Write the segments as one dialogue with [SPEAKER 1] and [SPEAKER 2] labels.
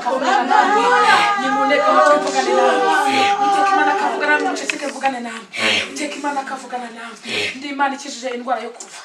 [SPEAKER 1] akavugana namwe. Nimunege amatwi mvugane namwe. Uwiteka Imana akavugana namwe. Muceceke mvugane namwe. Uwiteka Imana akavugana namwe. Ndi Imana ikijije indwara yo kuva.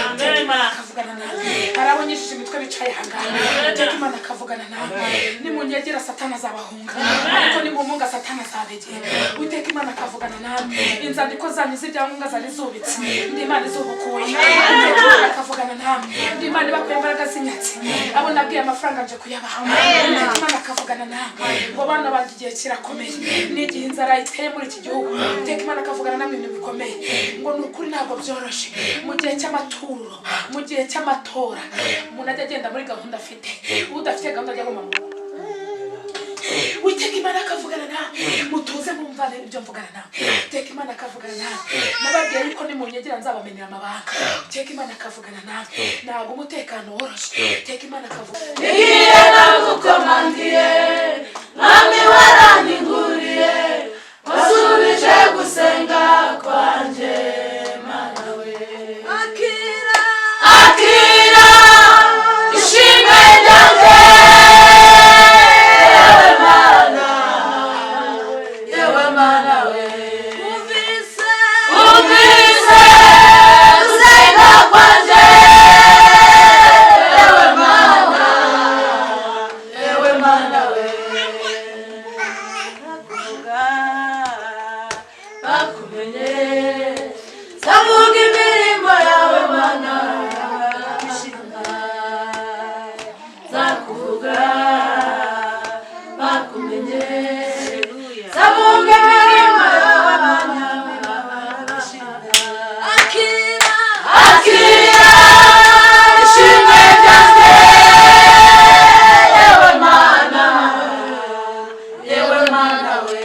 [SPEAKER 1] Uwiteka Imana akavugana namwe. Hari abo nyijije imitwe bicaye ahangaha. Uwiteka Imana akavugana namwe. Nimunyegera, Satani azabahunga, ariko nimumunga, Satani azabegera. Uwiteka Imana akavugana namwe. Inzandiko zanyu z'ibyangombwa zari zubitse, ndi Imana izubukuye. Uwiteka Imana akavugana namwe. Ndi Imana ibakuye imbaraga z'inyatsi. Abo nabwiye amafaranga, nje kuyabaha. Uwiteka Imana akavugana namwe ngo: "Bana banjye, igihe kirakomeye, ni igihe inzara iteye muri iki gihugu." Uwiteka Imana akavugana namwe ibintu bikomeye, ngo ni ukuri ntabwo byoroshye mu gihe cy'amaturo, mu gihe cy'amatora. Umuntu ajya agenda muri gahunda afite, udafite gahunda ajya aguma mu rugo. Witeka Imana akavugana nawe. Mutuze mumvane ibyo mvugana nawe. Witeka Imana akavugana nawe. Nababwiye yuko nimunyegera nzabamenera amabanga. Witeka Imana akavugana nawe. Ntabwo umutekano woroshye. Witeka Imana akavugana.
[SPEAKER 2] Igihe nagukomangiye, Mwami, waranyinguriye, wasubije gusenga kwanjye, Mana we.
[SPEAKER 3] Akira.
[SPEAKER 2] Akira ishimwe ryanjye, yewe Mana, yewe Mana we.
[SPEAKER 3] Umvise.
[SPEAKER 2] Umvise gusenga kwanjye, yewe Mana, yewe Mana we.
[SPEAKER 3] Bakuvuga
[SPEAKER 2] Bakumenye, ndavuga imirimo yawe, Mana, ishimwa. Nzakuvuga bakumenye, ndavuga imirimo yawe, Mana, ishimwa.
[SPEAKER 3] Akira.
[SPEAKER 2] Akira ishimwe ryanjye, yewe Mana, yewe Mana we.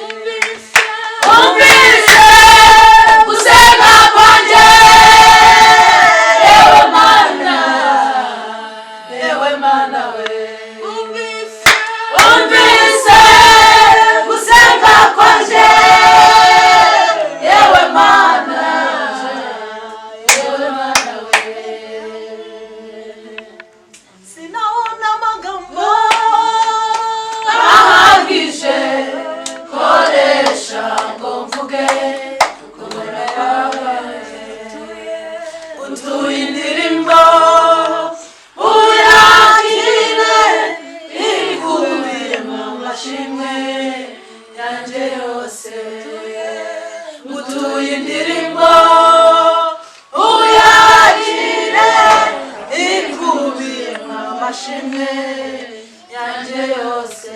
[SPEAKER 3] Umvise.
[SPEAKER 2] Umvise gusenga kwanjye, yewe Mana, yewe Mana we.
[SPEAKER 3] Umvise.
[SPEAKER 2] Umvise gusenga kwanjye, yewe Mana, yewe Mana we.
[SPEAKER 3] Sinabona amagambo
[SPEAKER 2] ahagije koresha ngo mvuge kubona kwawe. Utuye indirimbo, uyakire, ikubiyemo amashimwe yanjye yose. Utuye indirimbo, uyakire, ikubiyemo amashimwe yanjye yose.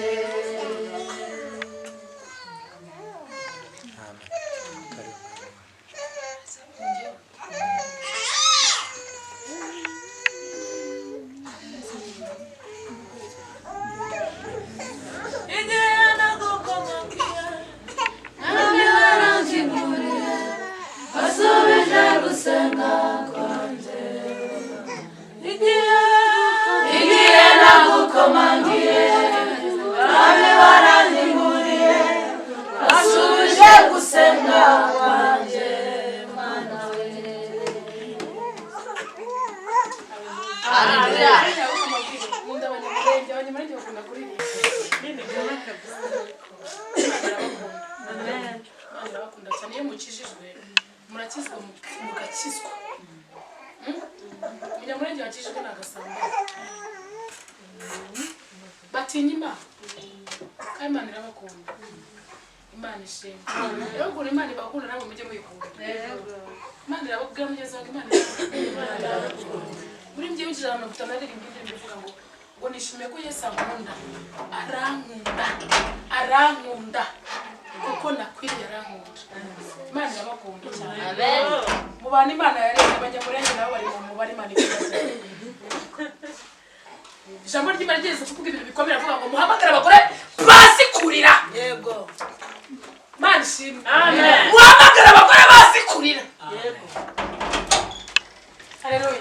[SPEAKER 3] Igihe nagukomangiye,
[SPEAKER 2] Mwami, warankinguriye, wasubije gusenga kwanjye.
[SPEAKER 3] Igihe
[SPEAKER 2] Igihe nagukomangiye, Mwami, warankinguriye, wasubije gusenga kwanjye, Mana we.
[SPEAKER 1] Nkunda Abanyamurenge. Abanyamurenge bakunda kuririmba. Imana irabakunda cyane. Iyo mukijijwe, murakizwa, mugakizwa. Umunyamurenge wakijijwe ni agasambane. Batinya Imana, kandi Imana irabakunda. Imana ishimwe. Rero ukuntu Imana ibakunda, namwe mujye muyikunda. Imana irababwira, mugenzi wanjye, Imana irabakunda. Muri njyewe 150 aririmba indirimbo ivuga ngo nishimiye ko Yesu ankunda, arankunda, arankunda kuko nakwiriye, arankunda. Imana irabakunda cyane. Mu bantu Imana yaremye, Abanyamurenge nabo bari mu mubare Imana ikunda cyane. Ijambo ry'Imana rigeze kuvuga ibintu bikomeye, avuga ngo muhamagare abagore bazi kurira.
[SPEAKER 3] Yego.
[SPEAKER 1] Imana ishimwe. Muhamagare abagore bazi kurira.
[SPEAKER 3] Yego.
[SPEAKER 1] Haleluya.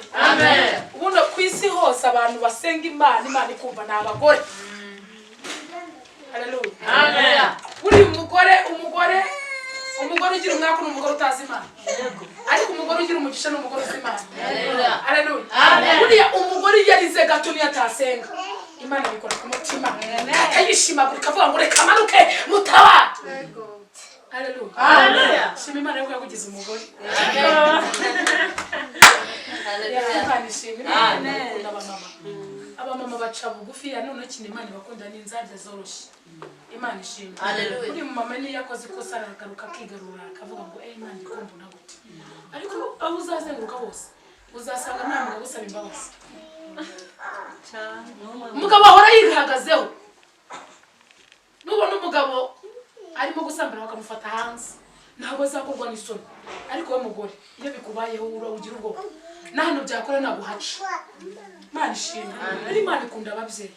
[SPEAKER 1] Ubundi ku isi hose abantu basenga Imana, Imana ikumva, ni abagore. Haleluya. Buriya umugore ugira umwaku ni umugore utazi Imana, ariko umugore ugira umugisha ni umugore uzi Imana. Haleluya. Buriya umugore iyo arize gato niyo atasenga. Imana bikora ku mutima, akayishimagura, ikavuga ngo reka manuke mutabare. Haleluya! Shima Imana yuko yakugize umugore. Imana ishimwe. Imana ikunda abamama. Abamama baca bugufi ya none. Ikintu Imana ibakunda ni inzabya zoroshye. Imana ishimwe.
[SPEAKER 2] Haleluya.
[SPEAKER 1] Uri mama, niyo yakoze ikosa aragaruka akigarura, akavuga ngo eh, Imana ikumbona gute? Ariko aho uzazenguruka hose uzasanga nta mugabo usaba imbabazi. Umugabo ahora yihagazeho. Nubona umugabo arimo gusambana bakamufata hanze, ntabwo azakorwa n'isoni. Ariko wowe mugore, iyo bikubayeho ura ugira ubwoba, na hano byakora ntabwo uhaca. Imana ishimwe. Rero Imana ikunda ababyeyi.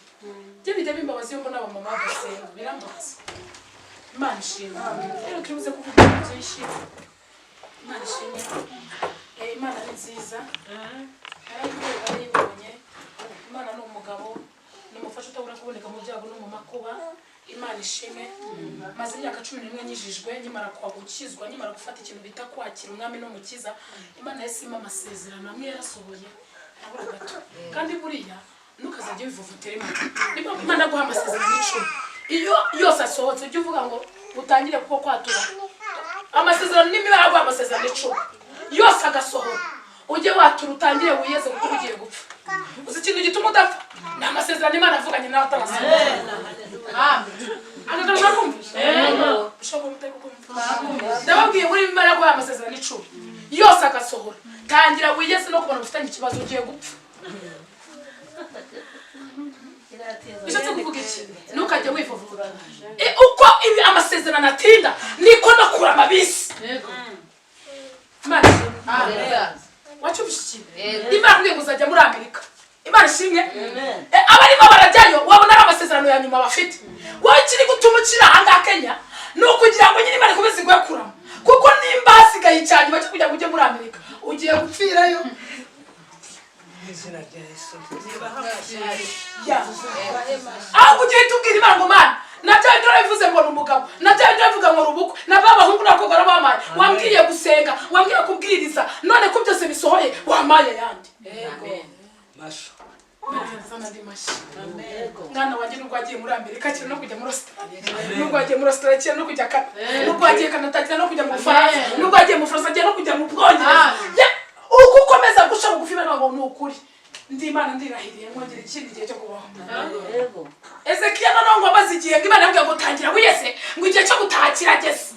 [SPEAKER 1] Byo bijya bimbabaza iyo mbona abamama badasenga, birambabaza. Imana ishimwe. Rero turibuze kuvuga ibintu byinshi. Imana ishimwe. Imana ni nziza, narayibonye, narayibonye. Imana ni umugabo, ni umufasha utabura kuboneka mu byago no mu makuba. Imana ishimwe. Maze imyaka 11 nyijijwe. Nkimara kwa gukizwa, nkimara gufata ikintu bita kwakira Umwami n'Umukiza, Imana yahise impa amasezerano amwe yarasohoye, arabura gato. Kandi buriya ntukazajye wivovotera Imana. Niba Imana aguha amasezerano 10, iyo yose asohotse, ujye uvuga ngo utangire kuko kwatura amasezerano. Nimba yaraguha amasezerano 10 yose agasohora, ujye watura, utangire wiyeze, kuko uba ugiye gupfa. Uzi ikintu gituma udapfa? Ni amasezerano Imana avuganye nawe atarasohora. Aka kantu nakumvise, ushobora kuba mutari kukumva. Ndababwiye, muri Imana yaguhaye amasezerano 10 yose agasohora, tangira wiyeze no kubona ufitanye ikibazo, ugiye gupfa. Bishatse kuvuga iki? Ntukajye wivovora. Uko ibi amasezerano atinda, niko no kurama bisi. Imana ishimwe. Wacyumvise ikintu Imana akubwiye ngo uzajya muri Amerika? Imana ishimwe. Abarimo barajyayo wabona ari amasezerano ya nyuma bafite. Wowe kiri gutuma ukiri ahangaha Kenya ni ukugira ngo nyine Imana ikomeze iguhe kurama, kuko nimba hasigaye icya nyuma cyo kugira ngo ujye muri Amerika, ugiye gupfirayo.
[SPEAKER 4] Izina rya Yesu.
[SPEAKER 1] Ya, ahubwo ugiye tubwira Imana ngo Mana, na bya bindi warabivuze ngo ni umugabo, na bya bindi urabivuga ngo ni ubukwe, na ba bahungu n'abakobwa warabampaye, wambwiye gusenga, wambwiye kubwiriza, none ko byose bisohoye, wampaye ayandi.
[SPEAKER 4] Masho.
[SPEAKER 1] Andi mashyi. Mwana wanjye, nubwo wagiye muri Amerika, akira no kujya muri Australia, nubwo wagiye muri Australia, akira no kujya Canada, nubwo wagiye Canada, akira no kujya mu Bufaransa, nubwo wagiye mu Bufaransa, agiye no kujya mu Bwongereza. Uko ukomeza guca bugufi, bana ngo ni ukuri, ndi Imana ndirahiriye nkongera ikindi gihe cyo kubaho. Ezekiya noneho ngo amaze igihe, ngo Imana yabwiye ngo tangira wiyeze, ngo igihe cyo gutaha kirageze.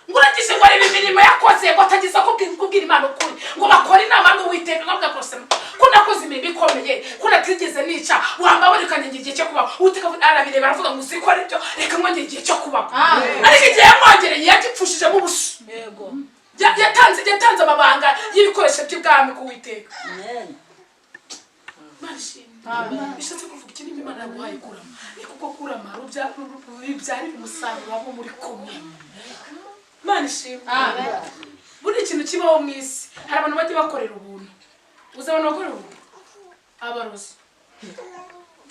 [SPEAKER 1] Ngo urangije ngo areba imirimo yakoze, ngo atagize kubwira Imana ukuri, ngo bakore inama n'Uwiteka, ngo avuga kose ko nakoze imirimo ikomeye, ko natigeze nica, wambabona ukanyangira igihe cyo kubaho. Uwiteka arabireba, aravuga ngo uzi ko ari byo, reka mwongere igihe cyo kubaho. Ariko igihe yamwongereye yagipfushijemo ubusa. Yatanze amabanga y'ibikoresho by'ibwami ku Witeka. Imana ishimwe. Bishatse kuvuga iki? Niba Imana yaguhaye kurama, ni kuko kurama bibyarira umusaruro abo muri kumwe. Imana ishimwe. Buri ikintu kibaho mu isi, hari abantu bajya bakorera ubuntu. Uzi abantu bakorera ubuntu? Abarozi.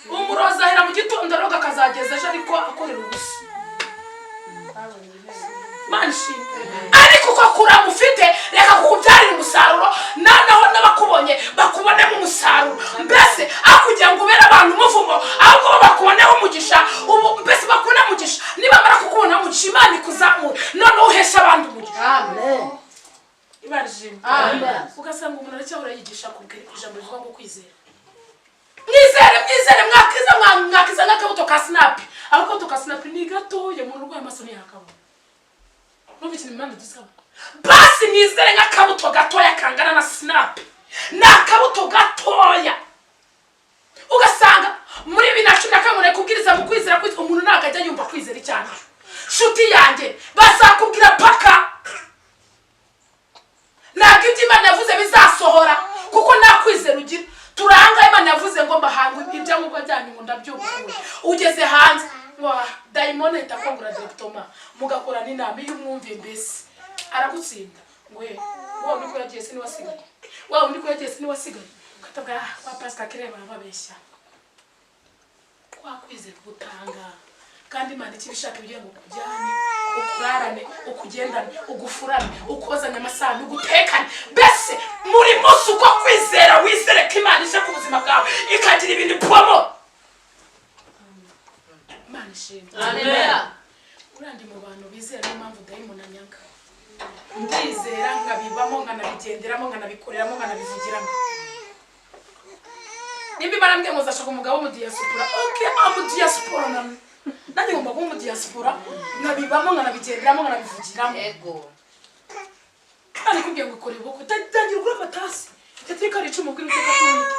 [SPEAKER 1] Umurozi ahera mu gitondo aroga, akazageza ejo, ariko akorera ubusa. Imana ishimwe. Ariko uko kurama ufite, reka kukubyarira umusaruro, noneho n'abakubonye bakubonemo umusaruro. Mbese aho kugira ngo ubere abantu umuvumo, ahubwo bo bakuboneho umugisha. Ubu mbese bakubone umugisha, nibamara kukubona umugisha, Imana ikuzamura, noneho uhesha abandi umugisha. Imana ishimwe. Ugasanga umuntu aracyahora yigisha, akubwira ijambo rivuga ngo kwizera, mwizere, mwizere, mwakiza, mwakiza nk'akabuto ka sinapi. Akabuto ka sinapi ni gatoya, umuntu urwaye amaso ntiyakabona. Numva ikintu Imana idusaba: basi mwizere nk'akabuto gatoya kangana na sinapi. Ni akabuto gatoya. Ugasanga muri 2011 kubwiriza mu kwizera, kwizera, umuntu ntabwo ajya yumva kwizera icyo ari cyo. Nshuti yanjye, bazakubwira paka, ntabwo ibyo Imana yavuze bizasohora, kuko nta kwizera ugira. Turanga Imana yavuze ngo mbahanga ibyangombwa byanyu, ngo ndabyukuye, ugeze hanze wa dayimoni ahita akongora directement, mugakora n'inama. Iyo umwumviye mbese aragutsinda, ngo he wa undi ko yagiye se niwasigaye, wa undi ko yagiye se niwasigaye, ukatabwa ah kwa Pasika kireba barababeshya. Kwa kwizera gutanga. Kandi Imana icyo ibishaka, ibigira ngo ukujyane, ukurarane, ukugendane, ugufurane, ukozanye amasahani, ugutekane, mbese muri munsi uko kwizera wizere ko Imana ije ku buzima bwawe ikagira ibintu ipomora. Imana ishimwe.
[SPEAKER 2] Amen.
[SPEAKER 1] Urandi mu bantu bizera, niyo mpamvu dayimoni anyanga. Ndizera nkabibamo, nkanabigenderamo, nkanabikoreramo, nkanabivugiramo. Nimba Imana mbwiye ngo nzashaka umugabo wo mu diaspora, okay, amu diaspora nami nanjye ngomba kuba mu diaspora, nkabibamo, nkanabigenderamo, nkanabivugiramo.
[SPEAKER 2] Yego.
[SPEAKER 1] Kandi kubwiye ngo ukore ubukwe, tangira ugure amatasi tetrika ari 10, ubwira uteka tuwite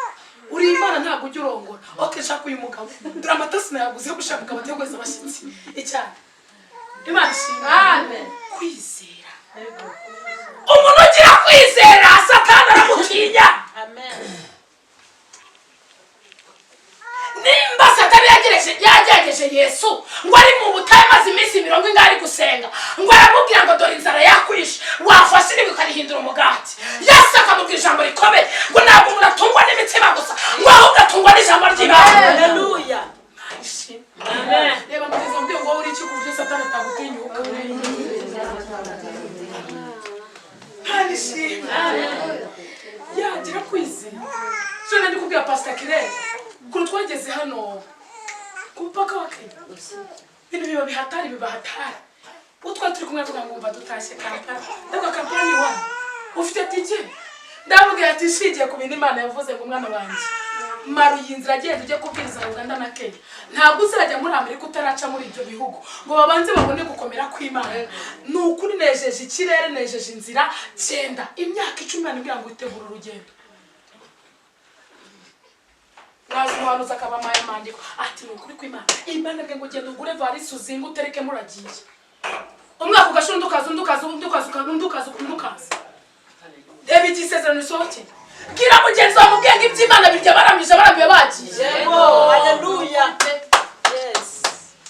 [SPEAKER 1] uri Imana ntabwo ujya urongora. Okay, shaka uyu mugabo, dore amatasi nayaguze yo gushaka umugabo ateguza abashyitsi icyane. Imana ishimwe.
[SPEAKER 2] Amen.
[SPEAKER 1] Kwizera, umuntu ugira kwizera Satani aramutinya.
[SPEAKER 3] Amen.
[SPEAKER 1] Nimba Satani yagerageje Yesu ngo ari mu butayu amaze iminsi 40 ari gusenga, ngo aramubwira ngo dore inzara yakwishe, wafashe iribwa ukarihindura umugati. Yesu akamubwira ijambo rikomeye ngo ntabwo umuntu atungwa n'imitsima gusa, ngo ahubwo atungwa n'ijambo ry'Imana.
[SPEAKER 3] Haleluya.
[SPEAKER 1] Ishimwe.
[SPEAKER 3] Amen.
[SPEAKER 1] Reba mugenzi wawe, ngo wowe uri iki ku buryo Satani atagutinyuka? Imana ishimwe. Yagira kwizera. So nari kubwira Pastor Kirere ukuntu twageze hano ku mupaka wa Kenya, ibintu biba bihatari, biba hatari. Uwo twari turi kumwe tuvuga ngo umva dutashye Kampala, ndavuga Kampala ni iwanyu, ufite tike? Ndamubwira ati ishingiye ku bintu Imana yavuze ngo umwana wanjye mara iyi nzira, agenda ujye kubwiriza Uganda na Kenya, ntabwo uzajya muri Amerika utaraca muri ibyo bihugu ngo babanze babone gukomera kw'Imana. Ni ukuri nejeje ikirere, nejeje inzira, genda. Imyaka 10 Imana imbwira ngo witegure urugendo. Mwazi umuhanuzi akaba amaye amandiko ati ni ukuri kw'Imana, Imana ibwiye ngo genda ugure varisi uzinge utereke muragiye, umwaka ugashira, undi ukaza, undi ukaza, undi ukaza, undi ukaza, undi ukaza. Reba igihe isezerano risohokeye. Bwira mugenzi wawe mubwiye ngo iby'Imana birya baramije, barambiwe, bagiye.
[SPEAKER 3] Yego. Haleluya. Yes.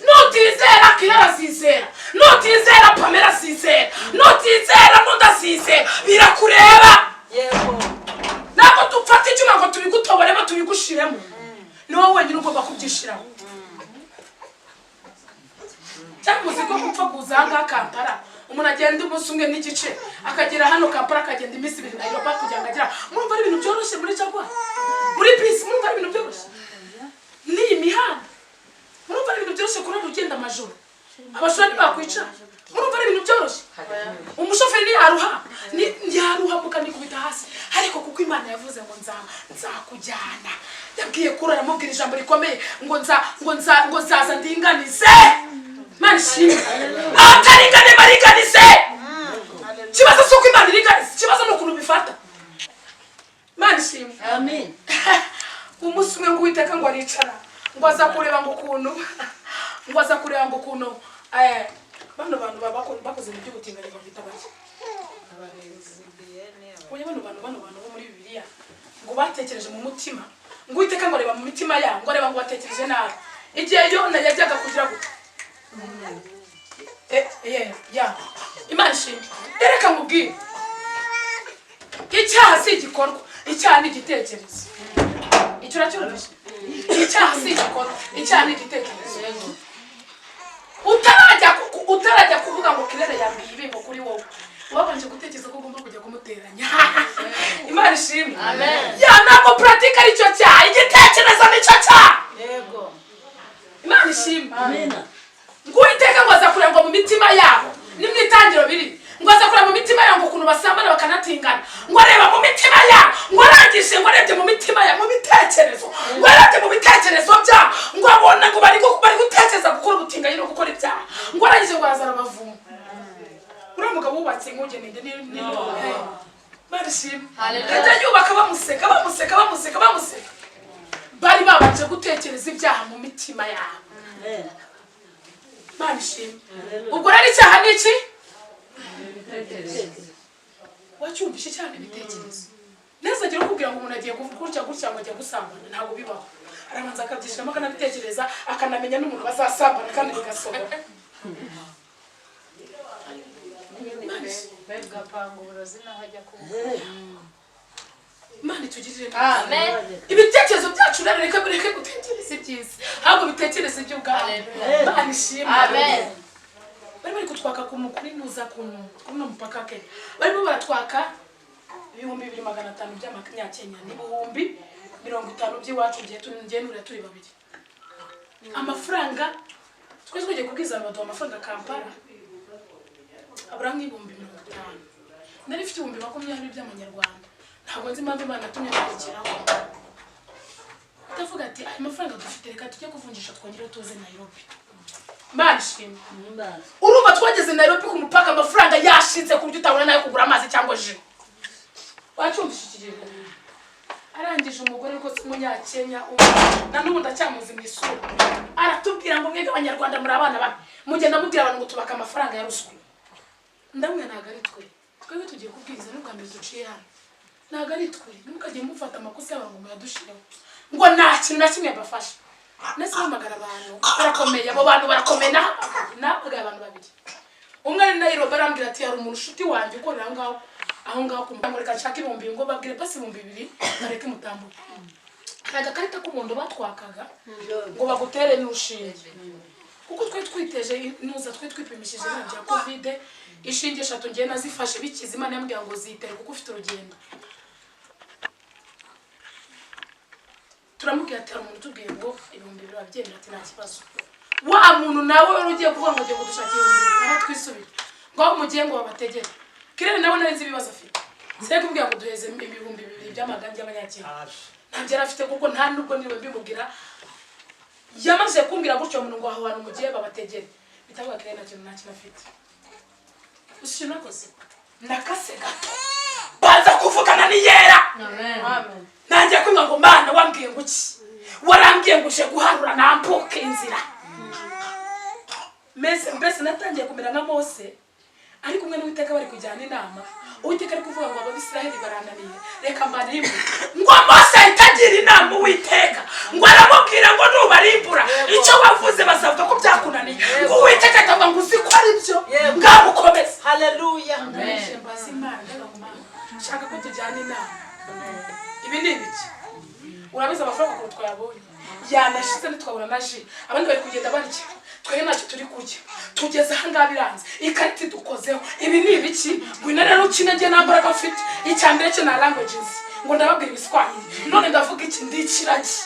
[SPEAKER 1] Nutizera Kirara azizera, nutizera Pamela azizera, nutizera n'undi azizera, birakureba.
[SPEAKER 3] Yego.
[SPEAKER 1] Ntabwo dufata icyuma ngo tubigutoboremo tubigushiremo, ni wowe wenyine ugomba kubyishiraho. Cyangwa uzi ko gupfa kuza aha ngaha Kampala, umuntu agenda umunsi umwe n'igice akagera hano Kampala, akagenda iminsi 2 Nairobi kugira ngo agere aha. Murumva ari ibintu byoroshye? Muri Jaguar, muri bisi, murumva ari ibintu byoroshye? N'iyi mihanda, murumva ari ibintu byoroshye? Kurara ugenda amajoro, abashora ntibakwica, murumva ari ibintu byoroshye? Umushoferi ntiyaruha, ntiyaruha mukanikubita hasi. Ariko kuko Imana yavuze ngo nzakujyana, yabwiye kuri aramubwira ijambo rikomeye ngo nza ngo nza ngo nzaza ndinganize. Imana ishimwe. Abataringane baringanize. Ikibazo si uko Imana iringaniza, ikibazo ni ukuntu bifata. Imana ishimwe.
[SPEAKER 2] Amen.
[SPEAKER 1] Umunsi umwe ngo Uwiteka ngo aricara, ngo aza kureba ngo ukuntu, ngo aza kureba ngo ukuntu bano bantu bakoze mu by'ubutinganyi bafite abaki. Oya, bano bantu bo muri Bibiliya ngo batekereje mu mutima, ngo Uwiteka ngo areba mu mitima yabo, ngo areba ngo batekereje nabi. Igihe Yona yajyaga kugira gute? Ya, Imana ishimwe. Reka nkubwire, icyaha si igikorwa, icyaha ni igitekerezo. Icyo uracyumvise? Icyaha si igikorwa, icyaha ni igitekerezo. Utarajya kuvuga ngo Kirere yambwiye ibi, ngo kuri wowe wabanje gutekereza ko ugomba kujya kumuteranya. Imana ishimwe.
[SPEAKER 2] Amen.
[SPEAKER 1] Ya, ntabwo pratique aricyo cyaha, igitekerezo nicyo cyaha.
[SPEAKER 3] Yego.
[SPEAKER 1] Imana ishimwe. Ngo Uwiteka ngo aza kureba ngo mu mitima yabo, ni mu Itangiro biri, ngo aza kureba mu mitima yabo ngo ukuntu basambana bakanatingana, ngo areba mu mitima yabo, ngo arangije ngo arebye mu mitima yabo, mu bitekerezo, ngo arebye mu bitekerezo byabo, ngo abona ngo bari gutekereza gukora ubutinganyi no gukora ibyaha, ngo arangije ngo araza arabavuma. Uriya mugabo wubatse inkuge ninde? Ni Imana ishimwe.
[SPEAKER 2] Hallelujah.
[SPEAKER 1] Ajya yubaka bamuseka, bamuseka, bamuseka, bamuseka. Bari babanje gutekereza ibyaha mu mitima yabo. Imana ishimwe. Ubwo rero icyaha ni iki? Wacyumvishe? Icyaha ni ibitekerezo. Neza agira ukubwira ngo umuntu agiye gutya gutya, ngo agiye gusambana, ntabwo bibaho. Arabanza akabyishyiramo, akanabitekereza, akanamenya n'umuntu bazasambana, kandi bigasohora. Imana ishimwe.
[SPEAKER 3] Ugapanga uburozi naho ajya kuba.
[SPEAKER 1] Imana itugirire neza.
[SPEAKER 2] Amen.
[SPEAKER 1] Ibitekerezo byacu rero, reka bireke gutekereza ibyiza, ahubwo bitekereze iby'ubwami. Imana ishimwe.
[SPEAKER 2] Amen.
[SPEAKER 1] Bari kutwaka ku kuri nuza ku kuri no mupaka wa Kenya, barimo baratwaka 2500 by'amanyakenya, ni 50,000 by'iwacu. Ngiye turi ngiye nurira turi babiri, amafaranga Twese twagiye kubwiza abantu, baduha amafaranga Kampala abura nk'50,000. Nari mfite 20,000 by'amanyarwanda. Ntabwo nzi impamvu Imana yatumye nkurikiraho, ndavuga ati: "Aya mafaranga dufite, reka tujye kuvunjisha, twongere tuze Nairobi." Imana ishimwe. Urumva, twageze Nairobi ku mupaka amafaranga yashize, ku buryo utabona nayo kugura amazi cyangwa jus. Wacyumvise iki gihe? Arangije, umugore rwose w'umunyakenya umwe, na n'ubu ndacyamuzi mu isura, aratubwira ngo: "Mwebwe Abanyarwanda muri abana babi, mugenda mubwira abantu ngo tubaka amafaranga ya ruswa." Ndamwe, ntabwo ari twe, twebwe tugiye kubwiriza, n'ubwa mbere duciye hano, ntabwo ari twe. Ntimukajye mufata amakosa y'abantu ngo muyadushireho, ngo nta kintu na kimwe bafasha. Nese hamagara abantu barakomeye, abo bantu barakomeye. Nahamagaye abantu babiri, umwe ari Nairobi, arambwira ati: "Hari umuntu ushuti wanjye ukorera aho ngaho, aho ngaho ku muryango, reka nshake ibihumbi, ngo babwire basi 2000 bareke mutambuke." Hari agakarita k'umuhondo batwakaga ngo bagutere n'urushinge, kuko twari twiteje nuza, twari twipimishije ibintu bya COVID. Inshinge eshatu ngiye nazifashe bikiza. Imana yambwira ngo zitere kuko ufite urugendo. Turamubwira ati: "Hari umuntu utubwiye ngo 2000 wabyemera?" Ati: "Nta kibazo." Wa muntu nawe wari ugiye kuvuga ngo agiye kudushakira 2000, aratwisubira ngo aho mugiye ngo babategere. Kirere nawe nari nzi ibibazo afite, sinari kumubwira ngo duheze 2000 by'amagana by'abanyakenya. Ntabyo yari afite, kuko nta nubwo niwe mbimubwira. Yamaze kumbwira gutyo umuntu ngo aho hantu mugiye babategere, bitavuga kirere nta kintu, nta kintu afite. Uzi ikintu nakoze? Nakase gato, banza kuvugana n'Iyera. Nanjye kuvuga ngo: "Mana, wambwiye ngo iki? Warambwiye ngo uje guharura nambuke inzira." Mbese natangiye kumera nka Mose ari kumwe n'Uwiteka, bari kujyana inama. Uwiteka ari kuvuga ngo: "Ababisiraheli barananiye, reka mbarimbure." Ngo Mose ahita agira inama Uwiteka, ngo aramubwira ngo: "Nubarimbura, icyo wavuze bazavuga ko byakunaniye." Ngo Uwiteka ahita avuga ngo: "Uzi ko ari byo, ngamukomeza."
[SPEAKER 3] Haleluya.
[SPEAKER 1] Ndangije mbaza Imana, ndavuga ngo: "Mana, nshaka ko tujyana inama, ibi ni ibiki? Urabizi amafaranga ukuntu twayabonye yanashize, ntitwabona na jus. Abandi bari kugenda barya, twebwe ntacyo turi kurya. Tugeze ahangaha biranze, ikarita idukozeho, ibi ni ibiki? Ngwino rero ukine, njye nta mbaraga mfite. Icya mbere cyo na languages, ngo ndababwira Ibiswahili, none ndavuga iki? Ndi ikiragi.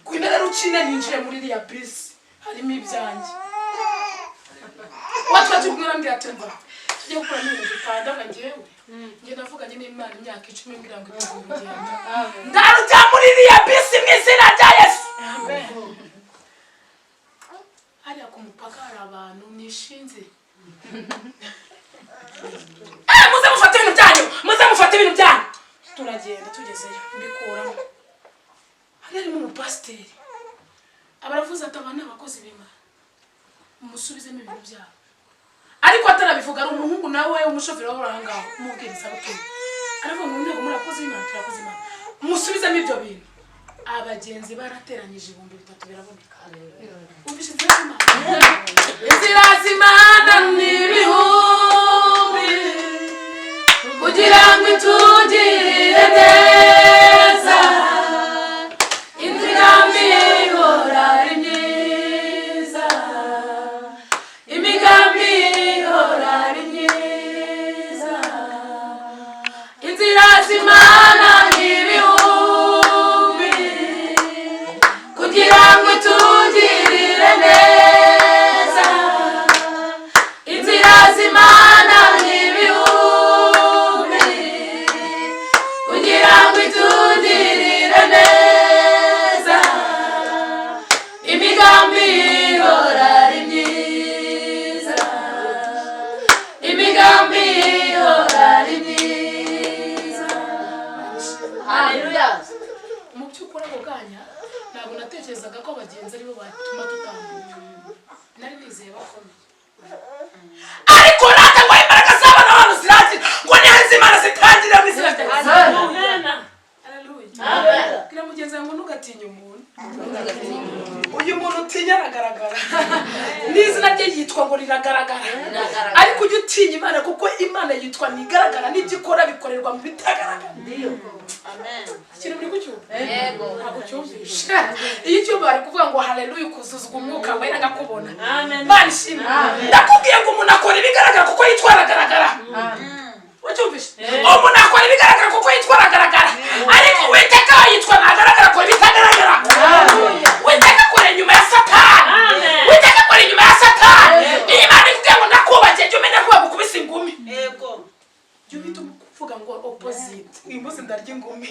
[SPEAKER 1] Ngwino rero ukine." Ninjiye muri iriya bisi harimo ibyanjye. Uwo twari turi kumwe arambwira ati: "Mva tujye gukuramo ibintu dutanga." Njyewe njye navuganye n'Imana imyaka 10, mbwira ngo iteguye urugendo, ndarujya muri iriya bisi mu izina rya Yesu. Hariya ku mupaka hari abantu nishinze. Muze mufate ibintu byanyu, muze mufate ibintu byanyu. Turagenda, tugezeyo mbikuramo. Hari harimo umupasiteri, abaravuze ati: "Aba ni abakozi b'Imana, musubizemo ibintu byabo." Ariko atarabivuga, ari umuhungu nawe umushoferi wari aho ngaho, umubwirizabutumwa, aravuga ngo: "Ntabwo muri abakozi b'Imana?" "Turakoze Imana." "Musubizemo ibyo bintu." Abagenzi barateranyije, 3000 biraboneka. Umvishe inzira z'Imana? Inzira z'Imana ni ibihumbi kugira ngo itugirire neza. Inzira ihora ari myiza, imigambi ihora ari myiza. Inzira z'Imana ni ibihumbi kugira ngo itugirire neza. Inzira z'Imana ni ibihumbi kugira ngo itugirire neza. Imigambi ihora ari myiza, imigambi ihora ari myiza.
[SPEAKER 2] Haleluya.
[SPEAKER 1] Mu by'ukuri, ako kanya ntabwo natekerezaga ko abagenzi aribo batuma tutambuka. Nari nizeye bakomeye, ariko rata ngo imbaraga z'abana bantu zirangira, ngo nihanze Imana zitangirira mu izina rya Yesu. Haleluya. Bwira mugenzi wawe ngo ntugatinye umuntu. Uyu muntu utinya aragaragara, n'izina rye yitwa ngo riragaragara, ariko ujye utinya Imana, kuko Imana yitwa ntigaragara, n'ibyo ikora bikorerwa mu bitagaragara. Ikintu muri kucyumva?
[SPEAKER 2] Yego.
[SPEAKER 1] Ntabwo cyumvishe. Iyo icyumva bari kuvuga ngo haleluya, ukuzuzwa Umwuka Wera, ngakubona. Imana ishimwe. Ndakubwiye ngo umuntu akora ibigaragara kuko yitwa aragaragara. Wacyumvishe? Umuntu akora ibigaragara kuko yitwa aragaragara, ariko Uwiteka yitwa ntagaragara, akora ibitagaragara. Uwiteka akora inyuma ya Satani. Uwiteka akora inyuma ya Satani. Arya ingumi.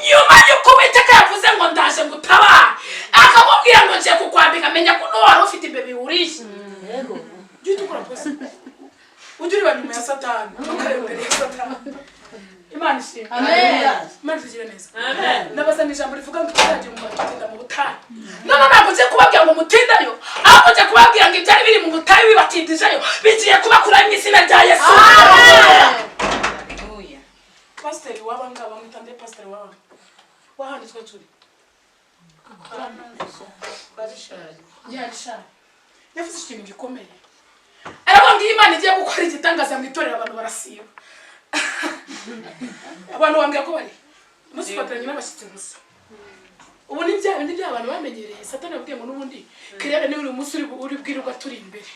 [SPEAKER 1] Nyuma y'uko Uwiteka yavuze ngo ndaje ngutabare, akamubwira ngo ngiye kukwambika, menya ko n'uwo wari ufite imbeba iwuriye. Jya uhita ukora pause, ujye ureba nyuma ya Satani, ntukarebe imbere ya Satani. Imana ishimwe. Imana itugire neza. Nabazana ijambo rivuga ngo tuzagira umumaro gutinda mu butayu. None ntabwo ngiye kubabwira ngo mutindayo, ahubwo ngiye kubabwira ngo ibyari biri mu butayu bibatindijeyo bigiye kubakuraho mu izina rya Yesu. Pasiteri w'aba ngaba mwita nde? Pasiteri w'aba wahanditswe turi yarishari yavuze ikintu gikomeye, aravuga ngo iyo Imana igiye gukora igitangaza mu itorero, abantu barasiba. Abantu bambwira ko bari musifatiranye n'abashyitsi gusa. Ubu ni bya bindi by'abantu bamenyereye. Satani yabwiye ngo n'ubundi kirere ni buri munsi uri bwirirwa turi imbere.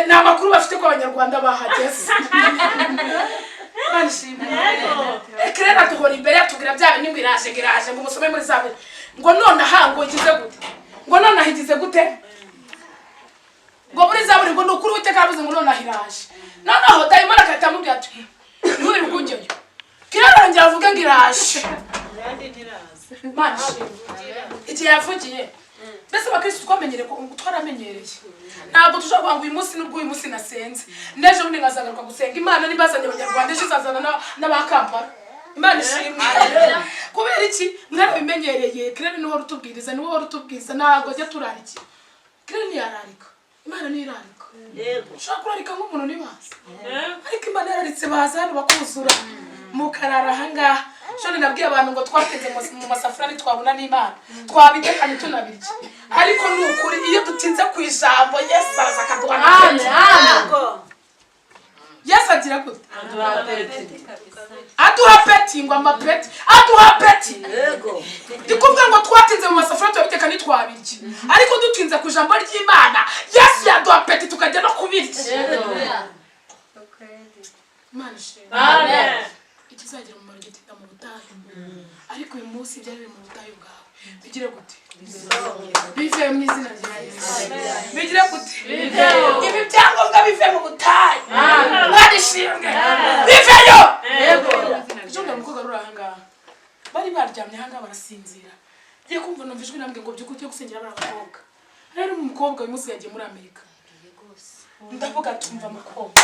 [SPEAKER 1] Ni amakuru bafite ko Abanyarwanda bahageze. Imana ishimwe. Kirere duhora imbere, atubwira bya bindi ngo iraje, ngo iraje, ngo musome muri za bindi, ngo nonaha ngo igize gute, ngo nonaha igize gute, ngo muri Zaburi ngo ni ukuri Uwiteka yavuze ngo nonaha iraje. Noneho dayimoni agahita amubwira ati ntubirirwe ujyayo. Kirere arongera avuge ngo iraje.
[SPEAKER 3] Kandi ntiraza.
[SPEAKER 1] Imana ishimwe. Igihe yavugiye, mbese abakirisitu twamenyereye twaramenyereye, ntabwo dushobora kuvuga ngo uyu munsi, nubwo uyu munsi nasenze, n'ejo bundi nkazagaruka gusenga. Imana nibazanye Abanyarwanda, ejo izazana n'aba Kampala. Imana ishimwe. Kubera iki? Mwarabimenyereye. Kirere niwe wari utubwiriza, niwe wari utubwiriza, ntabwo ajya turarikira. Kirere ntiyararika, Imana ntirarika. Ushobora kurarika nk'umuntu ntibaze, ariko Imana yararitse, baza hano bakuzura, mukarara ahangaha. Shone nabwiye abantu ngo twateze mu masafuriya ntitwabona n'Imana, twabiteka ntitunabirye, ariko ni ukuri iyo dutinze ku ijambo, Yesu araza akaduha amapeti. Yesu agira gute? Aduha peti, ngo amapeti, aduha peti. Ndi kuvuga ngo twatinze mu masafuriya turabiteka ntitwabirye, ariko dutinze ku ijambo ry'Imana, Yesu yaduha peti tukajya no kubirya. Imana ishimwe. Ikizagira umumaro gitinda mu butayu. Ariko uyu munsi ibyari biri mu butayu bwawe bigire gute? Bive mu izina rya Yesu. Bigire gute? Ibi byangombwa bive mu butayu. Imana ishimwe, biveyo. Ejo bundi umukobwa uri ahangaha, bari baryamye ahangaha barasinzira, ngiye kumva numva ijwi nambwe ngo byuka ujye gusengera bariya bakobwa. Rero umukobwa uyu munsi yagiye muri Amerika. Ndavuga, tumva mukobwa,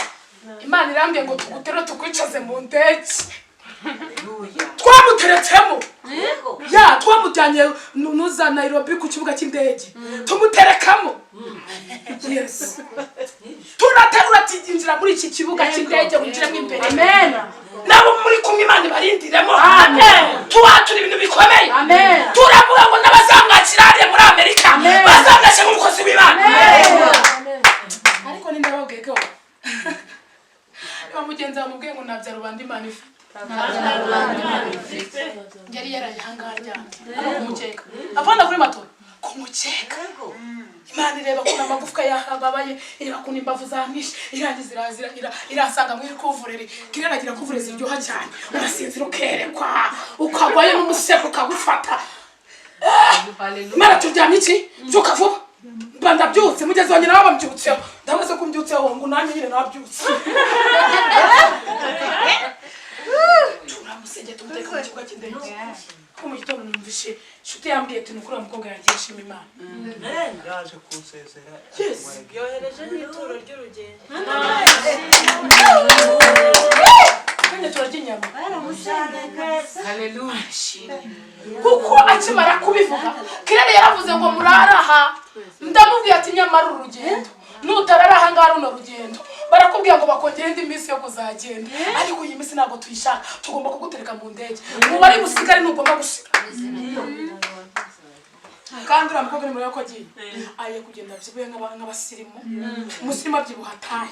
[SPEAKER 1] Imana irambwiye ngo tugutere tukwicaze mu ndege. Twamuteretsemo ya, twamujyanye nuza Nairobi ku kibuga cy'indege, tumuterekamo. Yes, turaterura ati injira muri iki kibuga cy'indege, winjiremo imbere.
[SPEAKER 2] Amen.
[SPEAKER 1] Nabo muri kumwe Imana ibarindiremo. Tuhatura ibintu bikomeye.
[SPEAKER 2] Amen.
[SPEAKER 1] Turavuga ngo n'abazamwakira hariya muri Amerika bazamwakira nk'umukozi w'Imana. Ariko ninde wababwiye ko niba mugenzi wawe mubwiye ngo ntabya rubanda Imana ifite? Yari yaraye ahangaha aryamye hano ku mukeka, apana kuri matora, ku mukeka. Imana ireba ukuntu amagufwa yababaye, ireba ukuntu imbavu zamwishe, irangiza irazira irasanga muri couvre-lit. Kireragira couvre ziryoha cyane, urasinzira ukerekwa, ukagwayo n'umusego ukagufata. Imana turyamye iki? Byuka vuba. Mba ndabyutse, mugezi wanjye nawe bambyutseho. Ndabaze ko mbyutseho ngo nanjye nyine nabyutse. Turamusengera, tumuteka mu kibuga cy'indege. Ko mu gitondo numvishe inshuti yambwiye ati nukuri uwo mukobwa yagiye ashima Imana.
[SPEAKER 4] Yaje kunsezera.
[SPEAKER 1] Yes.
[SPEAKER 3] Yohereje n'ituro ry'urugendo.
[SPEAKER 1] Kandi turarya inyama kuko akimara kubivuga Kirere yaravuze ngo muraraha. Ndamubwiye ati nyamara uru rugendo nutarara aha ngaha, runo rugendo barakubwira ngo bakongere indi minsi yo kuzagenda, ariko iyi minsi ntabwo tuyishaka, tugomba kugutereka mu ndege. Umubare busigare ntugomba gushira. Kandi uriya mukobwa nimureba ko agiye agiye kugenda abyibuhe nk'abasirimu. Umusirimu abyibuha ataye.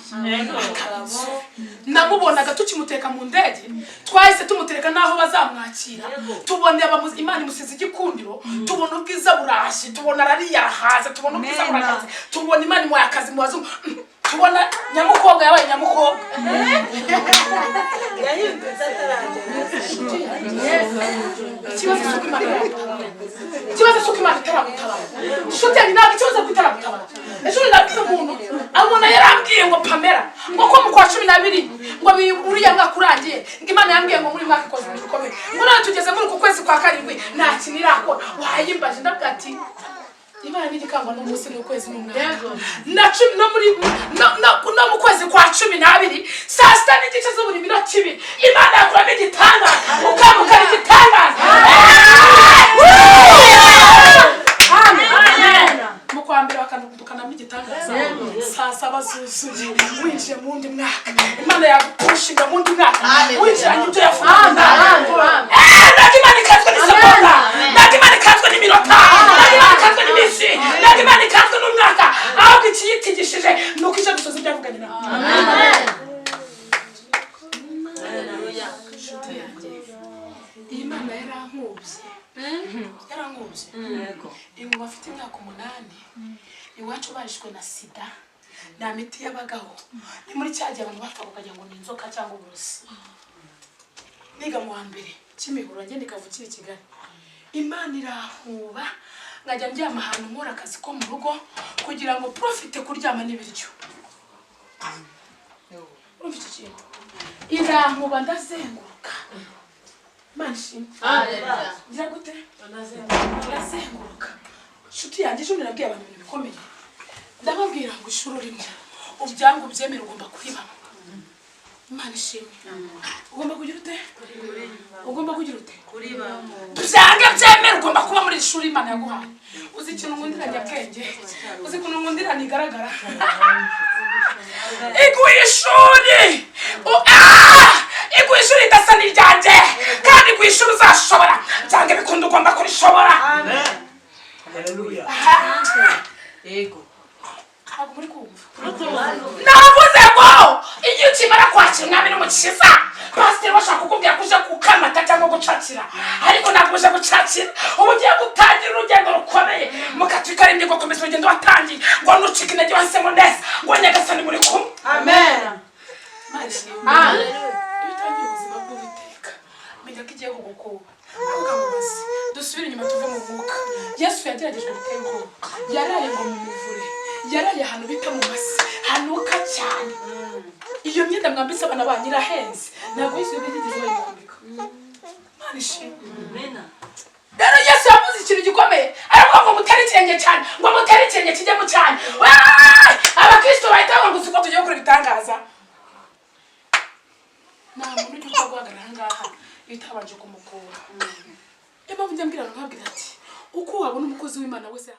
[SPEAKER 1] Namubonaga tukimuteka mu ndege, twahise tumutereka n'aho bazamwakira, tubona Imana imusize igikundiro, tubona ubwiza buraje, tubona arariye arahaze, tubona ubwiza burakaze, tubona Imana imuhaye akazi mu bazungu, tubona nyamukobwa yabaye nyamukobwa.
[SPEAKER 3] Yahindutse ataragera.
[SPEAKER 1] Ikibazo cy'uko Imana iragutabara, ikibazo cy'uko Imana itaragutabara, inshuti yanjye, ntabwo ikibazo ko itaragutabara. Ejo nabwiye umuntu, abona yarambwiye ngo Pamela, ngo ko mu kwa 12 ngo uriya mwaka urangiye, ngo Imana yambwiye. Imana ntigikangwa n'umunsi n'ukwezi n'umwaka na cumi no muri no mu kwezi kwa 12 saa 6:30 z'uburi minota 2 Imana yakuramo igitangaza ukamukana igitangaza. Amen. Mu kwa mbere bakadukanamo igitangaza saa 7 zuzuye winjiye mu wundi mwaka. Imana yagupushinga mu wundi mwaka winjiranye ibyo yavugaga. Ntabwo Imana ikanzwe n'isegonda, ntabwo Imana ikanzwe n'iminota, ntabwo Imana ikanzwe n'iminsi, ntabwo Imana ikanzwe n'umwaka, ahubwo ikiyitigishije ni uko ije gusoza ibyo yavuganye nawe. Inshuti yanjye, iyi Mana yarankubye, yarankubye. Inkuba afite imyaka 8 iwacu barishwe na sida, nta miti yabagaho. Ni muri cya gihe abantu bapfaga ukagira ngo ni inzoka cyangwa uburozi. Niga mu wa mbere Kimihurura, ngenda ikavukira i Kigali, Imana irahuba nkajya ndyama ahantu nkora akazi ko mu rugo kugira ngo profite kuryama n'ibiryo. Urumva iki kintu? Irankuba ndazenguruka. Imana ishimwe. Ngira gute? Ndazenguruka. Inshuti yanjye, ejo nabwiye abantu ibintu bikomeye, ndababwira ngo ishuri urimo ubyangu ubyemere, ugomba kuribamo. Imana ishimwe. Ugomba kugira ute? Ugomba kugira ute? Byange byemere, ugomba kuba muri iri shuri Imana yaguhaye. Uzi ikintu nkundira nyabwenge? Uzi ukuntu nkundira ntigaragara? Iguha ishuri, iguha ishuri ridasa n'iryanjye, kandi iguha ishuri uzashobora. Byange bikunda ugomba kurishobora.
[SPEAKER 4] Haleluya.
[SPEAKER 2] Yego.
[SPEAKER 1] Ntabwo muri kumva. Navuze ngo igihe ukimara kwakira Umwami n'Umukiza, pasiteri bashaka kukubwira ko uje kukamata cyangwa gucakira, ariko ntabwo uje gucakira, uba ugiye gutangira urugendo rukomeye. Mukaturika rimwe ngo komeza urugendo watangiye, ngo nucika intege wahisemo neza, ngo Nyagasani muri kumwe.
[SPEAKER 3] Amen.
[SPEAKER 1] Imana ishimwe. Iyo utangiye ubuzima bw'Uwiteka, menya ko igiye kugukuba. Avuga ngo basi dusubire inyuma tuve mu mwuka. Yesu yageragejwe biteye ubwoba. Yaraye ngo mu muvure, yaraye ahantu bita mu masi hanuka cyane. Iyo myenda mwambitse abana banyu irahenze, ntabwo Yesu yigeze bayimwambika. Imana ishimwe. Rero Yesu yavuze ikintu gikomeye, aravuga ngo mutere ikirenge cyane, ngo mutere ikirenge kijye mu cyane. Abakristo bahita bavuga ngo uzi ko tugiye gukora ibitangaza. Nta muntu ujya upfa guhagarara aha ngaha iyo utabanje kumukura. Niyo mpamvu njya mbwira abantu, nkabwira ati uko wabona umukozi w'Imana wese